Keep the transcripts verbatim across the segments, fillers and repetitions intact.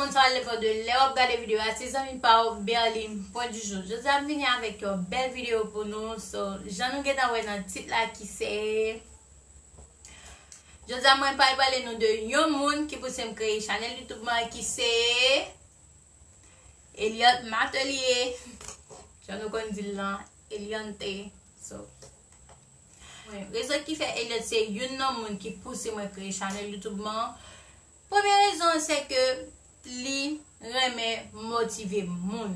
Moun sa le de lè w ap gade videyo a, se zanmi pa w Berline Pwen di Jou. Jodi a m vini avèk yon bèl videyo pou nou. So, jan nou gentan wè nan tit la ki se, jodi a mwen pral pale nou de yon moun ki pouse m kreye chanèl YouTube mwen ki se Elliot Matelier. Jan nou konn di l lan, Eliante. So, rezon ki fè Elliot se youn nan moun ki pouse mwen kreye chanèl YouTube mwen. Premye rezon se ke li renmen motive moun.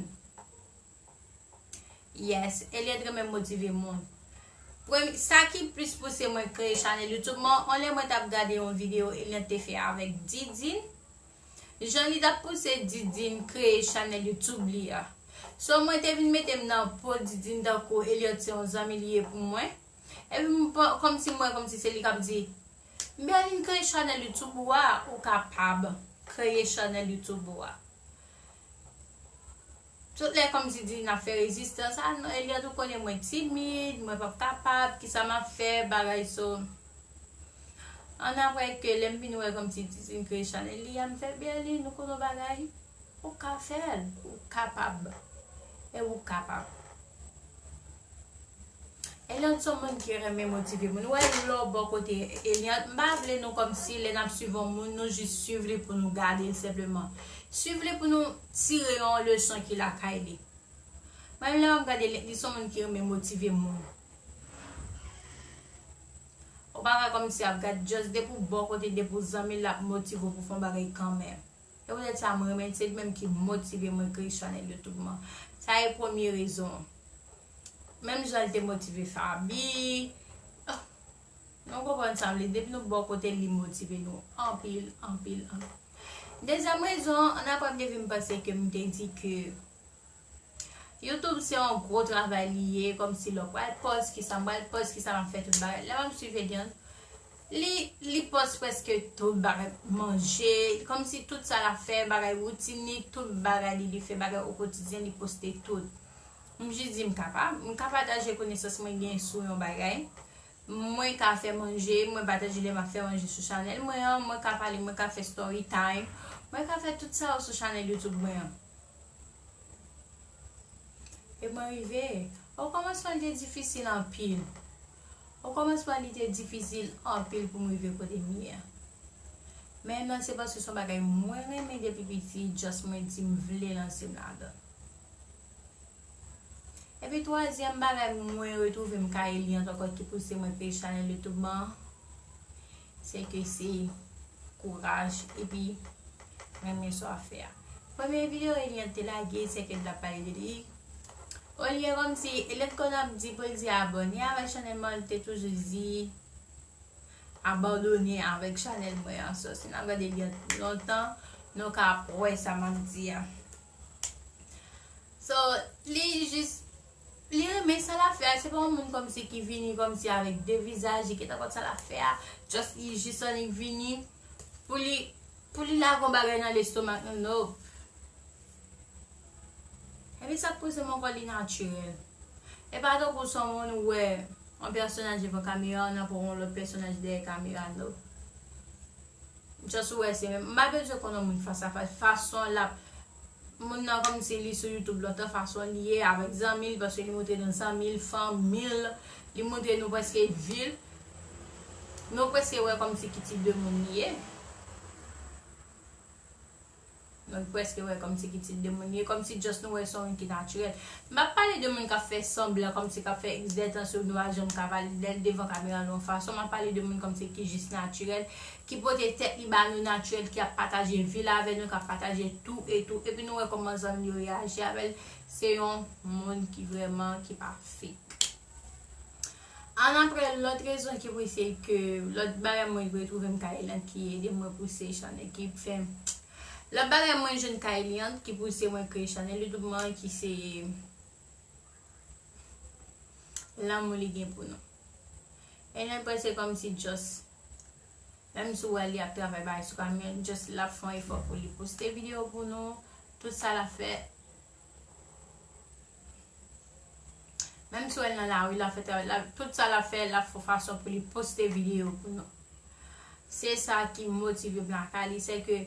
Yes, Elliot renmen motive moun. Premye, sa ki plis pouse mwen kreye chanèl YouTube mwen, yon lè mwen t ap gade yon videyo Elliot te fè avèk Didine. Jan li t ap pouse Didine kreye chanèl YouTube li a. So mwen te vin mete m nan po Didine tankou Elliot se yon zanmi li ye pou mwen. Epi m pa, kòmsi m wè kòmsi se li k ap di, Berline, kreye chanèl YouTube ou a, ou kapab. Kreye chanèl YouTube ou a. Tout lè kòmsi di n ap fè rezistans, a non, Elliot ou konnen mwen timid, mwen p ap kapab, kisa m ap fè, bagay so. An apre ke lè m vin wè kòmsi Didine kreye chanèl li a, m fè Berline, ou konnen yon bagay, ou ka fè l, ou kapab. E ou kapab. Elliot se yon moun ki renmen motive moun. Ou wè lè w bò kote Elliot, m pa vle nou kòmsi lè n ap swiv yon moun, nou jis swiv li pou nou gade l senpleman. Swiv li pou nou tire yon leson ki lakay li. Mwen menm lè m ap gade Elliot, li se yon moun ki renmen motive moun. Ou pa ka kòmsi ap gad just depi w bò kote, depi w zanmi l ap motive w pou fè yon bagay kanmenm. E poutèt sa mwen renmen, se li menm ki motive mwen kreye chanèl YouTube mwen. Sa e premye rezon. Menm jan l te motive Faby. Ah, nou konprann sa m vle. Depi nou bò kote l, li motive nou anpil, anpil, anpil. Dezyèm rezon, an apre m te vin panse ke m te di ke YouTube se yon gwo travay li ye, kòmsi lè w pral pòs, kisa m pral pòs, kisa m ap fè, tout bagay. Lè m ap swiv Eliante, li, li pòs prèske tout bagay, manje, kòmsi tout sa l ap fè, bagay woutin li, tout bagay li, li fè bagay o kotidyen, li poste tout. M jis di m kapab, m ka pataje konesans mwen gen sou yon bagay. Mwen ka fè manje, mwen pataje lè m ap fè manje sou chanèl mwen an, mwen ka pale, mwen ka fè story time, mwen ka fè tout sa yo sou chanèl YouTube mwen an. E mwen rive. Okòmansman li te difisil anpil. Okòmansman li te difisil anpil pou m rive kote m ye a. Men nan se paske se yon bagay mwen renmen depi piti, just mwen di m vle lanse m ladan. Epi twazyèm bagay mwen retwouve m ka Eliante ankò ki pouse mwen kreye chanèl YouTube mwen an, se ke se kouraj epi renmen sa w ap fè a. Premye videyo Eliante te lage, se ke l t ap pale de li. Olye kòmsi Eliante konn ap di pou l di abòne avèk chanèl mwen, li te toujou di abandone avèk chanèl mwen an. So, si n ap gade Eliante lontan, nou ka ap wè sa m ap di a. So, li jis, li renmen sa l ap fè a. Se pa yon moun kòmsi ki vini kòmsi avèk de vizaj, li gentan konn sa l ap fè a. Just, li jis annik vini pou li, pou li lage yon bagay nan lestomak nou, no. Epi sa k pouse m ankò, li natirèl. E pa tankou se yon moun ou wè yon pèsonaj devan kamera, nan pou yon lòt pèsonaj dèyè kamera, no. Just ou wè se menm. M pa bezwen konn yon moun fas a fas. Fason l ap, moun nan kòmsi li sou YouTube lontan, fason li ye avèk zanmi l, paske li montre nou zanmi l, fanmi l, li montre nou prèske vi l. Nou prèske wè kòmsi ki tip de moun li ye. Nou prèske wè kòmsi ki tip de moun li ye, kòmsi just nou wè se yon moun ki natirèl. M p ap pale de moun k ap fè sanblan, kòmsi k ap fè egzètansyon, nou pa janm ka pale de l devan kamera nan yon fason. M ap pale de moun kòmsi ki jis natirèl, ki pote tèt li ba nou natirèl, ki ap pataje vi l avè nou, k ap pataje tou e tou. Epi nou wè kòman zanmi yo reyaji avè l. Se yon moun ki vrèman, ki pa fake. An apre, lòt rezon ki pouse ke, lòt bagay mwen retwouve m ka Eliante ki ede mwen pouse chanèl, ki fè m, lòt bagay mwen jwenn ka Eliante ki pouse mwen kreye chanèl YouTube mwen, ki se lanmou li gen pou nou. Eliante prèske kòmsi just, menm si w wè li ap travay bagay sou kamyon, just l ap fè yon efò pou li poste videyo pou nou. Tout sa l ap fè, menm si w wè l nan lari, l ap fè travay, l ap, tout sa l ap fè, l ap fè fason pou li poste videyo pou nou. Se sa ki motive m lakay li, se ke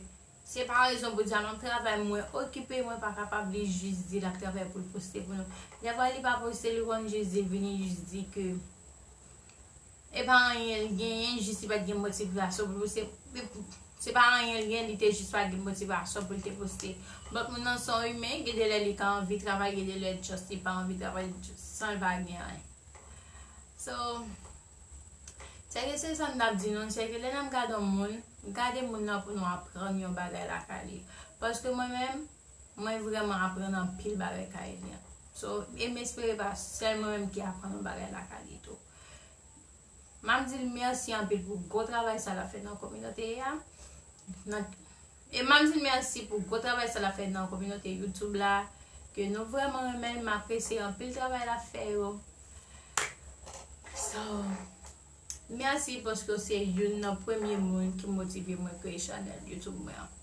Se pa rezon pou di a m ap travay, mwen okipe, mwen pa kapab li jis di l ap travay pou l poste pou nou. Dèfwa li pa poste, li konn jis di l vini jis di ke e pa anyen l genyen, jis li pa t gen motivasyon pou l poste. Se pa anyen l gen, li te jis pa gen motivasyon pou l te poste. But moun nan se yon imen, gen de lè li ka anvi travay, gen de lè just li pa anvi travay, just san l pa gen anyen. So, se ke se sa m t ap di nou, se ke lè n ap gade yon moun, gade moun nan pou nou aprann yon bagay lakay li. Paske mwen menm, mwen vrèman aprann anpil bagay kay li. So, e m espere pa sèl mwen menm ki aprann yon bagay lakay li tou. M ap di l mèsi anpil pou gwo travay sa l ap fè nan kominote a. Nan, e m ap di l mèsi pou gwo travay sa l ap fè nan kominote YouTube la. Ke nou vrèman renmen l, m apresye anpil travay l ap fè yo. So, mèsi paske w se youn nan premye moun ki motive mwen kreye chanèl YouTube mwen an.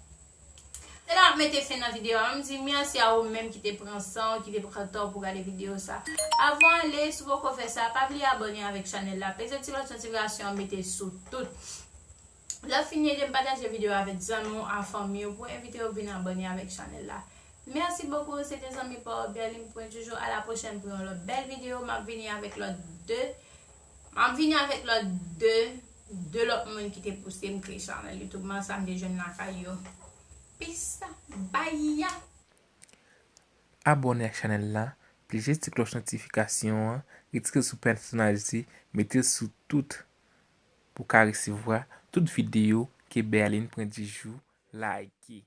Se la m ap mete fen nan videyo a. M di mèsi a ou menm ki te pran san w, ki te pran tan w pou gade videyo sa. Avan w ale, si w poko fè sa, pa bliye abòne avèk chanèl la. Peze ti bouton notifikasyon an, mete sou tout. Lè w fini, ede m pataje videyo a avèk zanmi w, a fanmi w, pou envite yo vin abòne avèk chanèl la. Mèsi bokou, se te zanmi pa w, Berline Pointe Joujou. A la pwochèn pou yon lòt bèl videyo. M ap vini avèk lòt de, m ap vini avèk lòt de, de lòt moun ki te pouse m kreye chanèl YouTube mwen, sa m te jwenn lakay yo. Peace, bye. Abòne ak chanèl la, klike ti klòch notifikasyon an, retire l sou pèsonaj li, mete l sou tout pou w ka resevwa tout videyo ke Berline Pointe Joujou like.